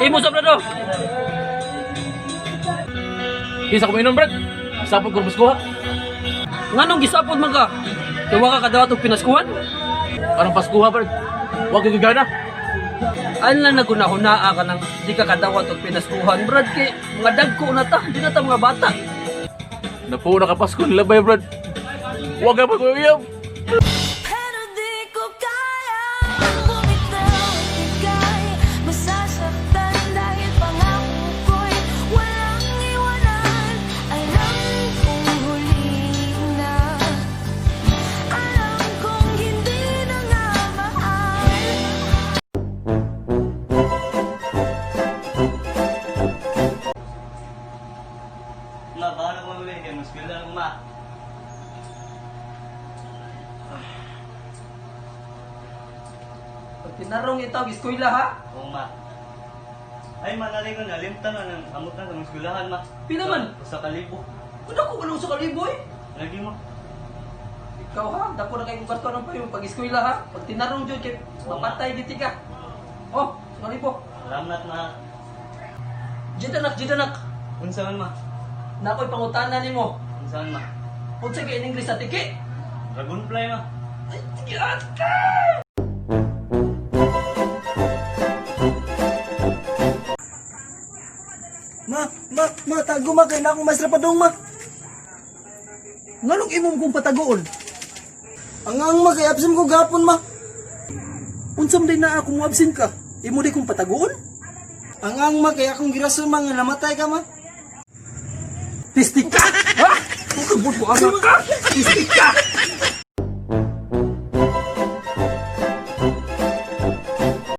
Imo sa, brad, oh. Isa ko minom, brad. Sapot ko Pasko ha. Nganong gisapot man ka? Kay wa ka kadawat og pinaskuhan? Anong Pasko ha, brad? Wa ko gana. Ano lang nagunahunaa ka nang di ka kadawat og pinaskuhan, brad, kay mga dagko na ta, di na ta mga bata. Napo na ka Pasko nila bay, brad. Wa ka pa ko iyam. Pero di ko kayang bumitaw at ika'y masasaktan dahil pangako ko'y walang iwanan. Alam kong huli na, alam kong hindi na nga mahal. Ma, baka na kumamili kay mas lang, ma. Pag tinarong itaw, eskwela ha. Oo, ma. Ay, ma, nalay ko nalimtan na ng amot na sa mga eskwelahan, ma. Pila man? Sa kalibo. Kung ako ba sa kaliboy? Lagi mo. Ikaw ha, dako na kay kong karton pa yung pag-eskwela ha. Pag tinarong jud kay mapatay giti ka. Oh, sa kalibo. Salamat, ma. Jitanak, jitanak. Unsa man, ma? Na ako'y pangutana nimo. Unsa man, ma? Unsa kay in English sa tiki? Dragonfly, ma. Ay, sige, ate! Ma, ma, ma, tago ma, kay na akong maestra padung ma. Nganong imong kong patagoon? Ang ang ma, kay absent ko gapon ma. Unsa man day naa kung absent ka? Imo day kong patagoon? Ang ma, kay akong girason ma, nga namatay ka ma. Tistik ka! Ha? Ukabot ko anak ka! Tistik ka!